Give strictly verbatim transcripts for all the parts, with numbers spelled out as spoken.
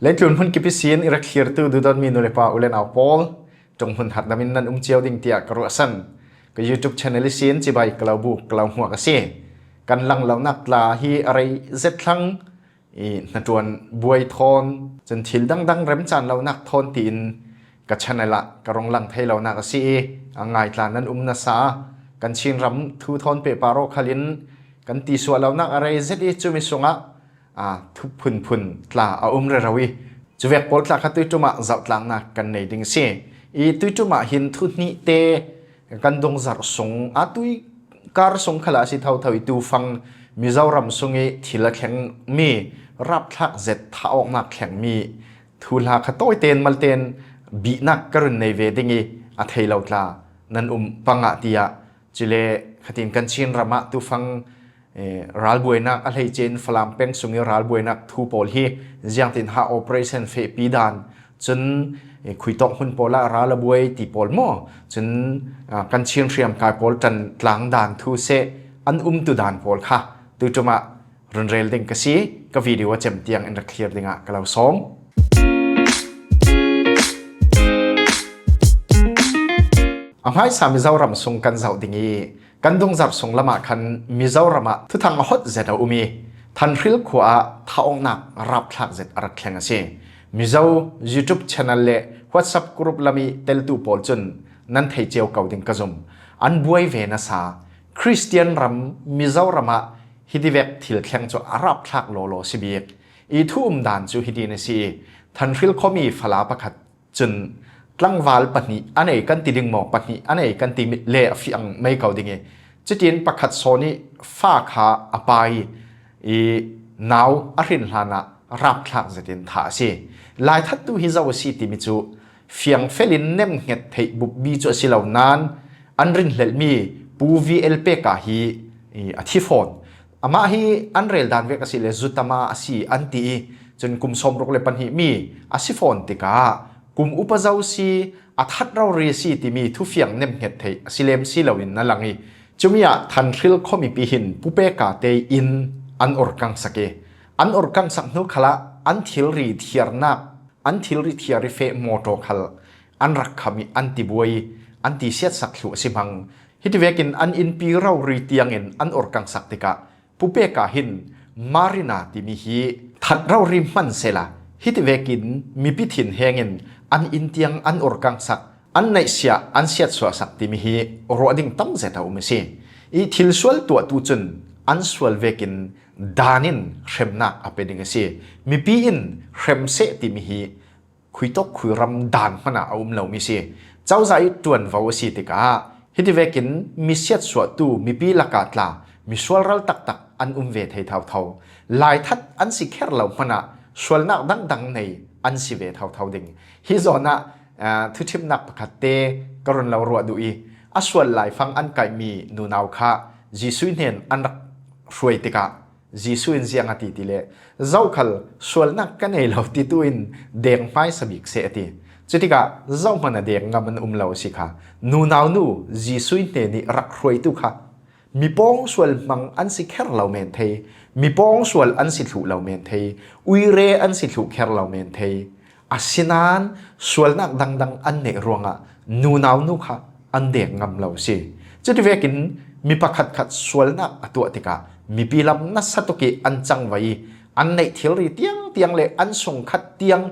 Leitlun hmun kipi sin i rak thlirtu duhdawtmi nu le pa u le nau pawl, ṭong hmun hardamin nan um cio ding tiah ka ruahsan. Ka YouTube channel i sin cibai ka lo buk, ka lo hmuak a si. Kan langlonak tla hi a rei zet thlang, i hnaṭuan buai thawn, cun thil dangdang remcan lonak thawn tiin ka channel ah ka rung lang thei lonak a si i, a ngai tla nan um nasa. Kan Chinram thu thawn pehpar aw khalin kan tisuah lonak a rei zet i, cumi sungah aa, thu phunphun tla a um rero i, cuvek pawl tla kha tuiṭum ah zohtlaknak kan nei ding si. I tuiṭum ah hin thu hnihte kan dungzarh sung, aa, tui kar sung khalah a si thotho i, tufang Mizoram sung i thil a thlengmi, rapthlak zet thah awknak thlengmi thuhla kha tawiten malten bihnak ka run nei ve ding i, a thei lo tla nan um pangah tiah, cule khatin kan Chinram ah tufang eh, ralbuainak a hleice in Falam peng sung i ralbuainak thu pawl hi ziangtin ha operation fehpi dan, cun, eh, khuitawk hmun pawl ah ral a buai ti pawl maw, cun, ah, kan Chin hriamkai pawl ṭan tlang dan thu seh, an umtu dan pawl kha tuiṭum ah run rel ding ka si. Ka video a cem tiang in rak thlir dingah ka lo sawm. A hmaisa Mizoram sung kan zoh ding i, kan dungzarh sung lamah khan Mizoram ah thuthang a hot zet a um i, Thanhril khua ah thah awknak rapthlak zet a rak thleng a si. Mizo YouTube channel le WhatsApp group lam i teltu pawl cun nan thei cio ko ding ka zum. An buai ve nasa, Khristian ram Mizoram ah hitivek thil thleng cu a rapthlak lawlaw si bik. I thu um dan cu hitin a si i, Thanhril khuami fala pakhat cun tlangval pahnih a nei kan ti ding maw, pahnih a nei kan ti le a fiang mei ko ding i, cutin pakhat sawn i fa kha a pa i, i nau a hrin hlanah rapthlak zetin thah a si. Laithattu hi zo a si timi cu fiangfelin nemhnget theih buppi cu a si lo nain, an rinhlelhmi Pu V L Peka hi, i, a thi fawn. Amah hi an rel dan vek a si le, zutama a si an ti i, cun kum sawmruk le pahnihmi a si fawn tikah kum upa zo si, a that rori a si timi thufiang nemhnget theih a si lem si loin na lang i, cumi ah Thanhril khuamipi hin Pu Peka te inn an orkangsak i, an orkangsak hnu khalah an thilri thiarnak, an thilri thiar i feh mawṭaw khal an rak kham i an ti buai, an ti siatsak thluh a si hmang. Hitivekin an innpi rori tiangin an orkangsak tikah Pu Peka hin Marina timi hi that rori hman sehla, hitivekin mipi thinhengin an inn tiang an orkangsak, an neihsiah, an siatsuahsak timi hi ruah ding tam zet a um a si. I thilsual tuahtu cun an sual vekin dan in hremnak a pe ding a si. Mipi in hrem seh timi hi khuitawk khuiram dan hmanah a um lomi si. Cozah i ṭuanvo a si tikah hitivekin mi siatsuahtu mipi lakah tla, misual ral taktak an um ve thei thotho. Laithat an si kher lo hmanah sualnak dangdang nei an si ve thotho ding. Hi zawnah, aa, thuṭhimnak pakhatte ka run lo ruah duh i, a sual laifang an kaihmi nunau kha Jesuh hnen an rak hruai tikah, Jesuh in ziang a ti ti le, zokhal sualnak ka nei lo titu in deng hmaisa bik seh a ti. Cutikah zohman a deng ngam an um lo a si kha. Nunau nu Jesuh hnen i rak hruaitu kha, mi pawng sual hmang an si kher lo men thei, mi pawng sual an si thluh lo men thei, uire an si thluh kher lo men thei. Asinain sualnak dangdang an neih ruangah nunau nu kha an dek ngam lo si. Cuti vekin mi pakhatkhat sualnak a tuah tikah mipi lam nasa tuk i an cangvai i an neih thilri tiangtiang le an sungkhat tiang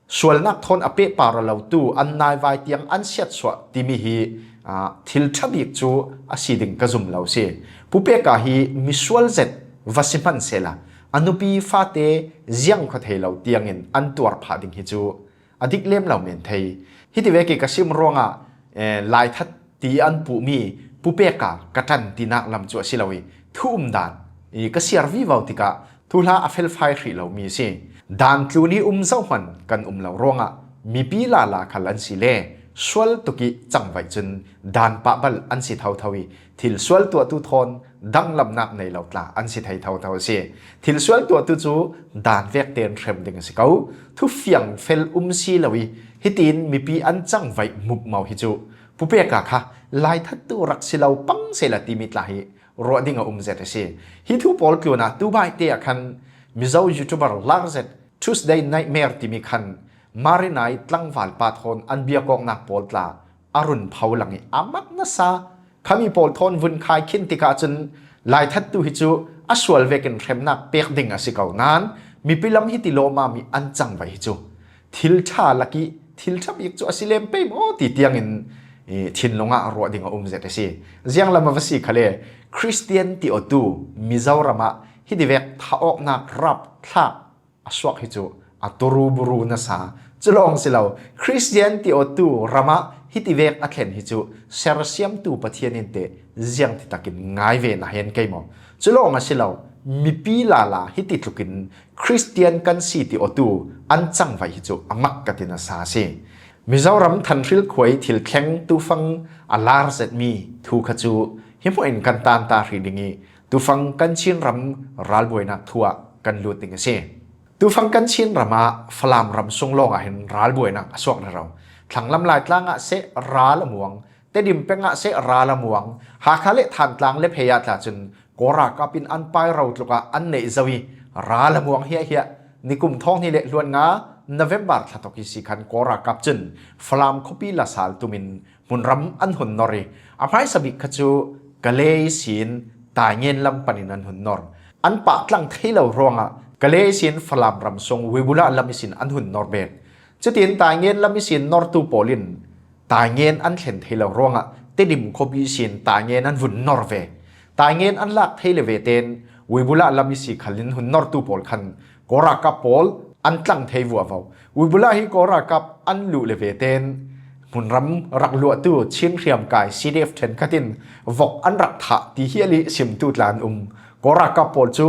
sualnak thawn a pehpar a lotu an naivai tiang an siatsuah timi hi, aa, thil ṭha bik cu a si ding ka zum lo si. Pu Peka hi misual zet va si hman sehla, a nupi fate ziang khua thei lo tiangin an tuar phah ding hi cu a dik lem lo men thei. Hiti vek i ka sim ruangah, eh, laithat ti an puhmi Pu Peka ka ṭan tinak lam cu a si lo i, thu um dan i ka siar vivo tikah thuhla a felfai hrih lomi a si. Dan tlun i um zohman kan um lo ruangah mipi lala khal an si le sual tuk i cangvaih cun dan pahbal an si thotho i, thil sual tuahtu thawn danglamnak nei lo tla an si thei thotho a si. Thil sual tuahtu cu dan vek tein hrem ding a si ko. Thufiang fel um si lo i, hitin mipi an cangvaih mupmau hi cu Pu Peka kha laithattu rak si lo pang sehla timi tla hi ruah ding a um zet a si. Hi thu pawl tlunah tubaite ah khan Mizo YouTuber lar zet Tuesday Nightmare timi khan Marinai tlangval pa thawn an biakawknak pawl tla a run pho lang i a mak nasa. Khami pawl thawn vun khai khin tikah cun laithattu hi cu a sual vekin hremnak pek ding a si ko nain mipi lam hiti lawmami an cangvaih hi cu thil ṭha lak i thil ṭha bik cu a si lem pei maw ti tiangin, eh, thinlung ah ruah ding a um zet a si. Zianglam a va si khale, Christian ti awtu Mizoram ah hitivek thah awknak rap thlak a suak hi cu a turu buru nasa. Cu lawng si lo, Christian ti awtu ram ah hitivek a thlen hi cu sersiamtu Pathian in teh ziangtitakin ngai ve na hen kei maw? Cu lawng a si lo, mipi lala hiti tlukin Christian kan si ti awtu an cangvaih hi cu a mak ka ti nasa a si. Mizoram Thanhril khuai thil thleng tufang a lar zetmi thu kha cu hi hmuah in kan tan ta hrih ding i tufang kan Chinram ralbuainak thu ah kan lut ding a si. Tufang kan Chinram ah Falam ram sung lawng ah hin ralbuainak a suak rero. Thlanglam Laitlang ah seh ral a muang, Tedim peng ah seh ral a muang, Hakha le Thantlang le phei ah tla cun Kawl ralkap in an pai ro tluk ah an neih zo i ral a muang hiahhiah. Nikum thawng hnih le hluan nga November thla tawk i si khan Kawl ralkap cun Falam khuapi lasal tumin hmunram an hun nor i a hmaisa bik kha cu Kalay sin Taingen lam panin an hun nor. An pah tlang thei lo ruangah Kalay sin Falam ram sung Wibula lam ihsin an hun nor bet. Cutin Taingen lam ihsin nortu pawl in Taingen an thlen thei lo ruangah Tedim khuapi sin Taingen an vun nor ve. Taingen an lak thei le ve ten Wibula lam ihsi khalin hun nortu pawl khan Kawl ralkap pawl an tlang thei vuahvo. Wibula hi Kawl ralkap an luh le ve ten hmunram rak luahtu Chin hriamkai C D F ṭhenkhat in vok an rak thah ti hial i simtu tla an um. Kawl ralkap pawl cu,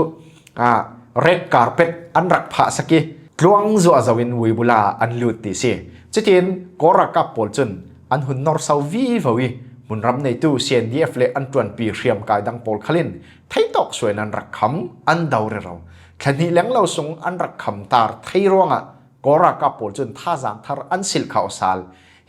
ah, red carpet an rak phahsak i tluang zuahzo in Wibula an lut ti si. Cutin Kawl ralkap pawl cun an hun nor so vivo i hmunram neitu C N D F le an ṭuanpi hriamkai dang pawl khalin theitawk suai in an rak kham, an do rero. Thla hnih leng lo sung an rak kham tar thei ruangah Kawl ralkap pawl cun thazaang thar an silh kha awk sal.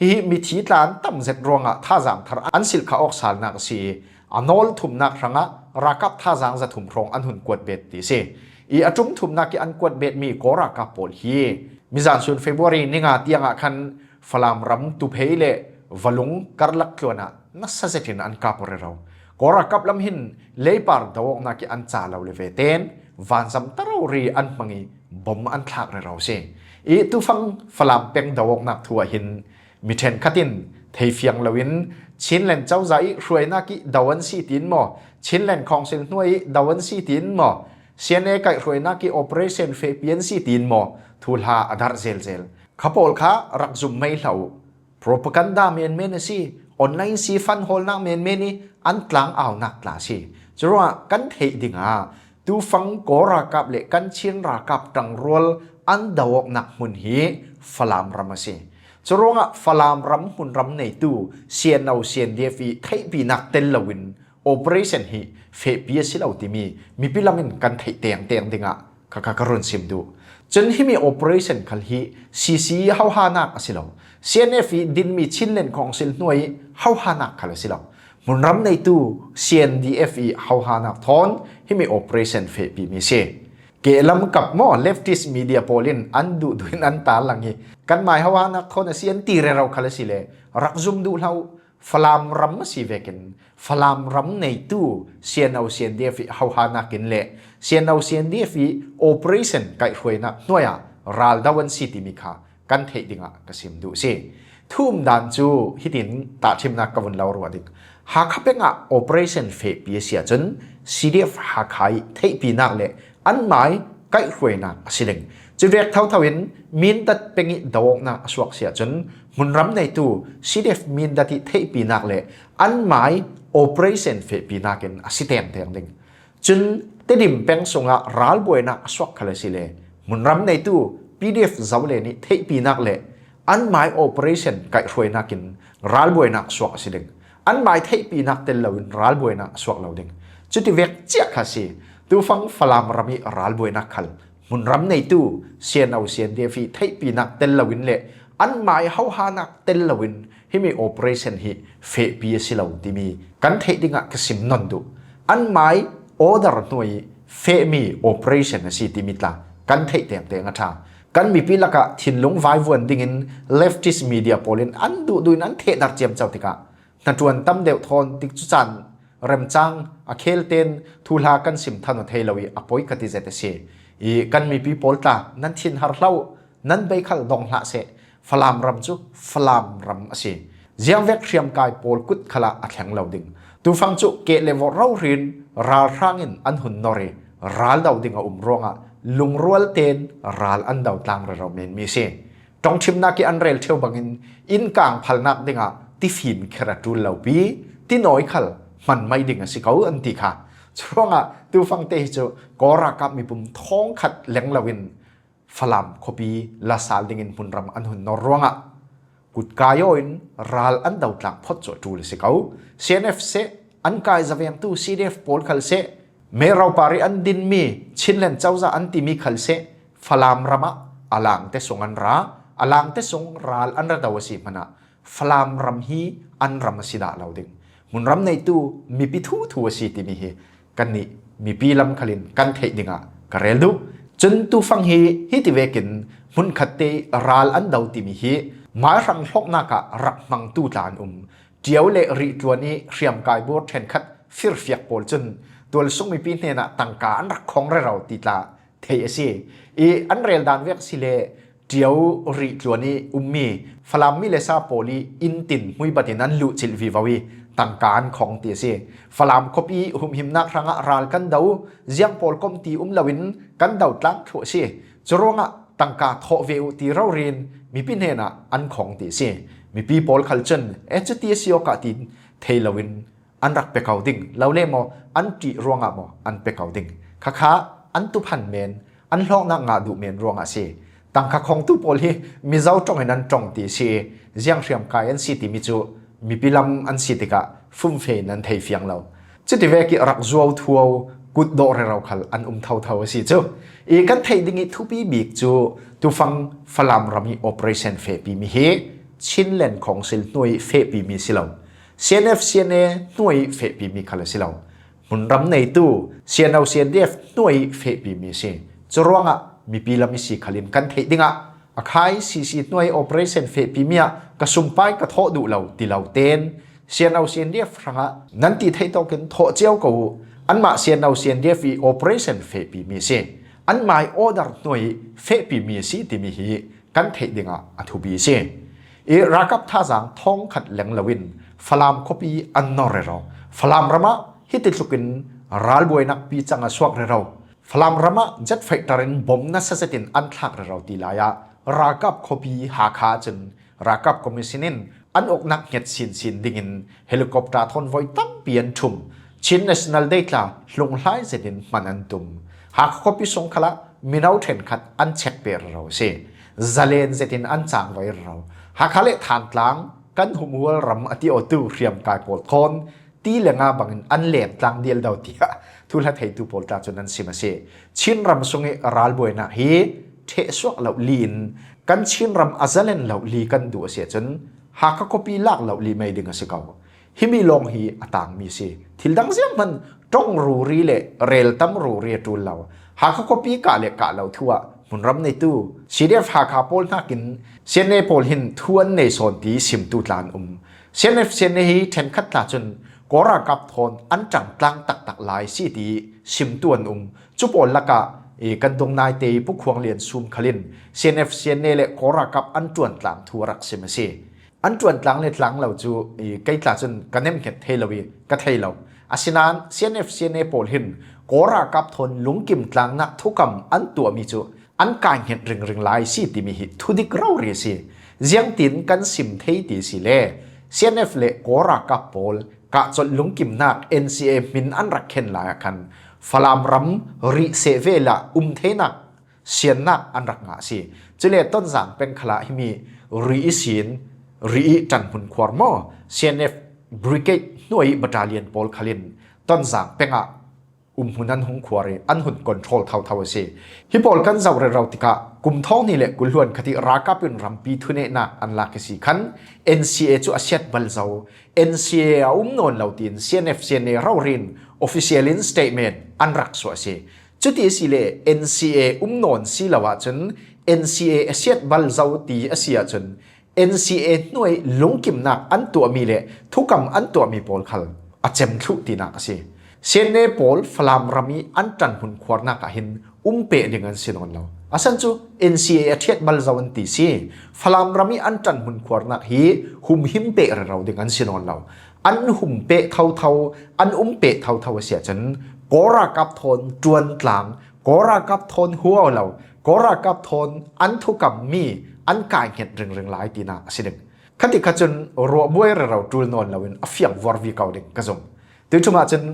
Hihi mithi tla an tam zet ruangah thazaang thar an silh kha awk salnak a si i a nawl thumnak hrangah ralkap thazaang zathum hrawng an hun kuat bet ti si. I a ṭum thumnak i an kuat betmi Kawl ralkap pawl hi mizan sun February ni nga tiangah khan Falam ram Tuphei le Valung karlak tluan ah nasa zetin an kap rero. Kawl ralkap lam hin leipar do awknak i an ca lo le ve ten vanzam ta rori an hmang i bom an thlak rero si. I tufang Falam peng do awknak thu ah hin mi ṭhenkhat in theifiang loin Chinland cozah i hruainak i do an si tiin maw, Chinland Council hnuai i do an si tiin maw, C N A kaihhruainak i operation fehpi an si tiin maw, thuhla a darh zelzel. Kha pawl kha rak zum mai hlah uh. Propaganda menmen a si, online si fan hawlnak menmen i an tlang aunak tla a si. Curuangah kan theih dingah tufang Kawl ralkap le kan Chin ralkap ṭangrual an do awknak hmun hi Falam ram a si. Curuangah Falam ram hmunram neitu C N O, C N D F i theihpinak tel loin operation hi fehpi a si lo timi mipi lam in kan theih tengteng dingah kha kha ka run sim duh. Cun himi operation khal hi C C i hohanak a si lo. C N F i dinmi Chinland Council hnuai i hohanak khal a si lo. Hmunram neitu C N D F i hohanak thawn himi operation fehpimi si. Kehlam kap maw, leftist media pawl in an duhduh in an tarlang hi kan mai hohanak thawn a si an ti rero khal a si le rak zum duh hlah uh. Falam ram a si vekin Falam ram neitu C N O C N D F i hohanak in le C N O C N D F i operation kaihhruainak hnuai ah ral do an si timi kha kan theih dingah ka sim duh si. Thu um dan cu hitin tahṭhimnak ka vun lo ruah ding. Hakha peng ah operation fehpi a si ahcun C D F Hakha i theihpinak le anmai kaihhruainak a si ding. Cuvek thotho in Mindat peng i do awknak a suak si ahcun hmunram neitu C D F Mindat i theihpinak le anmai operation fehpinak in a si tengteng ding. Cun Tedim peng sungah ralbuainak a suak khal a si le hmunram neitu P D F Zoland i theihpinak le anmai operation kaihhruainak in ralbuainak suak a si ding. Anmai theihpinak tel loin ralbuainak a suak lo ding. Cutivek ciah kha si. Tufang Falam ram i ralbuainak khal hmunram neitu C N O C N D F i theihpinak tel loin le anmai hohanak tel loin himi operation hi fehpi a si lo timi kan theih dingah ka sim nawn duh. Anmai order hnuai i fehmi operation a si timi tla kan theih tengteng a ṭha. kan mipi lakah thinlung vaivuan dingin leftist media pawlin an duhduhin an thehdarh ciamco tikah hnaṭuan tam deuh thawn tikcu caan remcang a khelten thuhla kan sim than aw thei lo ih a poi ka ti zet a si. Ih kan mipi pawl tla nan thinhar hlah uh, nan bei khal dong hlah seh. Falam ram cu Falam ram a si. Ziangvek hriamkai pawl kut khalah a thleng lo ding. Tufang cu keh le vawh rohrin ralhrang in an hun nor ih ral do ding a um ruangah lungrual ten ral an do tlang rero menmi a si. Ṭongṭhimnak ih an rel ṭheu bangin innkang phalnak dingah tifim kher a ṭul lopi tinawi khal hman mai ding a si ko an ti kha. Curuangah tufangte hi cu Kawl ralkap mipum thawngkhat leng loin Falam khuapi la sal dingin hmunram an hun nor ruangah kutkai aw in ral an do tlang phot cu a ṭul a si ko. C N F seh, an kai zavengtu C D F pawl khal seh, Mero parih an dinmi Chinland cozah an timi khal seh, Falam ramah a langte sung an ra, a langte sung ral an ra do a si hmanah Falam ram hi an ram a si dah lo ding. Hmunram neitu mipi thuthu a si timi hi kannih mipi lam khalin kan theih dingah ka rel duh. Cun tufang hi hiti vekin hmunkhatte ih ral an do timi hi maihrang hlawknak ah rak hmangtu tla an um. Ṭio le Rihtluan ih hriamkai bur ṭhenkhat firfiak pawl cun tualsung mipi hnenah tangka an rak khong rero ti tla theih a si. Ih an rel dan vek si le Ṭio Rihtluan ih ummi Falam mi le sa pawl ih inntin hmuibat in an luhcilh vivo ih tangka an khong ti a si. Falam khuapi humhimnak hrangah ral kan do, ziang pawl kom ti um loin kan do tlang thluh a si. Curuangah tangka thawh ve uh ti rori in mipi hnenah an khong ti a si. Mipi pawl khal cun e cuti a si awkah tiin thei loin an rak pe ko ding, lo le maw an ṭih ruangah maw an pe ko ding. Khakha an tuphan men, an hlawknak ngah duh men ruangah a si. Tangka khongtu pawl hi Mizo ṭong in an ṭong ti a si ih ziang hriamkai an si timi cu mipi lam an si tikah fumfe in an thei fiang lo. Cuti vek ih rak zuau thuau kutdawh rero khal an um thotho a si cu. Ih kan theih ding ih thupi bik cu tufang Falam ram ih operation fehpimi hi Chinland Council hnuai ih fehpimi si lo. C N F C N A hnuai ih fehpimi khal a si lo. Hmunram neitu C N O C N D F hnuai ih fehpimi a si. Curuangah mipi lam ih si khalin kan theih dingah a khai C C hnuai operation fehpimi ah ka sumpai ka thawh duh lo ti lo ten C N O C N D F hrangah nan ti theih tawkin thawh cio ko uh. Anmah C N O C N D F ih operation fehpimi a si. Anmah ih order hnuai ih fehpimi a si timi hi kan theih dingah a thupi a si. Ih ralkap thazaang thawngkhat leng loin Falam khuapi an nor rero. Falam ramah hiti tlukin ralbuainak picang a suak rero. Falam ramah jet fighter in bom nasa zetin an thlak rero ti lai ah ralkap khuapi Hakha cun ralkap commission in an uknak hnget sinsin dingin helicopter thawn voi tampi an ṭhum. Chin National Day tla hlunghlai zetin hman an tum. Hakha khuapi sung khalah mino ṭhenkhat an check peh rero a si. Zalen zetin an cangvoi rero. Hakha le Thantlang kan humhual ram a ti awtu hriamkai pawl thawn ti le nga bangin an leng tlang dialdo tiah thuhla theitu pawl tla cun an sim a si. Chin ram sungih ralbuainak hi ṭhehsuak lo li in kan Chin ram a zalen lo li kan duh a si ahcun Hakha khuapi lak lo li mai ding a si ko. Himi lawng hi a tangmi a si. Thil dang zianghman ṭong ruri le rel tam ruri a ṭul lo. Hakha khuapi kah le kah lo thu ah hmunram neitu C D F Hakha pawl hnakin C N A pawl hin thu an nei sawn ti simtu tla an um. C N F C N A hi ṭhenkhat tla cun Kawl ralkap thawn an ṭangtlang taktak lai si ti simtu an um. Cu pawl lakah i kan dungnaite i Pu Khuang Lian Sum khalin C N F C N A le Kawl ralkap an ṭuantlang thu a rak sim a si. An ṭuantlang le tlang lo cu i kei tla cun ka nemhnget thei lo i ka thei lo. Asinain C N F C N A pawl hin Kawl ralkap thawn lungkim tlangnak thukam an tuahmi cu an kai hnget ringring lai si timi hi thudik rori a si. Ziangtin kan sim thei ti si le C N F le Kawl ralkap pawl kahcolh lungkimnak N C A hmin an rak khen lai ah khan Falam ram rih seh ve lah um theinak siannak an rak ngah a si. Cule Tonzang peng khalah himi rih ihsin rih ih ṭanhmun khuar maw C N F brigade hnuai battalion pawl khalin Tonzang pengah umhmun an hung khuar ih an hun control thotho a si. Hi pawl kan zoh rero tikah kum thawng hnih le kul hluan khat ih ralkap in rampi thunehnak an lak i si khan N C A cu a siat bal zo. N C A a um nawn lo tiin C N F C N A rori in official in statement an rak suah a si. Cuti a si le N C A um nawn si lo ahcun N C A a siat bal zo ti a si ahcun N C A hnuai lungkimnak an tuahmi le thukam an tuahmi pawl khal a cem thluh tinak a si. C N A pawl Falam ram i an ṭanhmun khuarnak ah hin um peh ding an si nawn lo. A san cu N C A a ṭhiat bal zo an ti si. Falam ram i an ṭanhmun khuarnak hi humhim peh rero ding an si nawn lo. An hum peh thotho, an um peh thotho a si ahcun Kawl ralkap thawn ṭuan tlang, Kawl ralkap thawn huau lo, Kawl ralkap thawn an thukammi an kai hnget ringring lai tinak a si ding. Khati kha cun ruahbuai rero ṭul nawn loin a fiang vuarvi ko ding ka zumh. Tuiṭum ahcun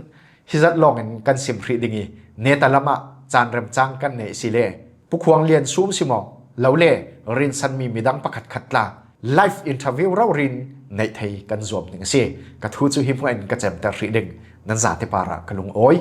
hizat lawngin kan sim hrih ding i, neta lamah caan remcang kan neih si le, Pu Khuang Lian Sum si maw, lo le rinsanmi midang pakhat khat tla live interview rori in neih thei kan zuam ding a si. Ka thu cu hi hmuah in ka cemter hrih ding, nan zate parah ka lungawi.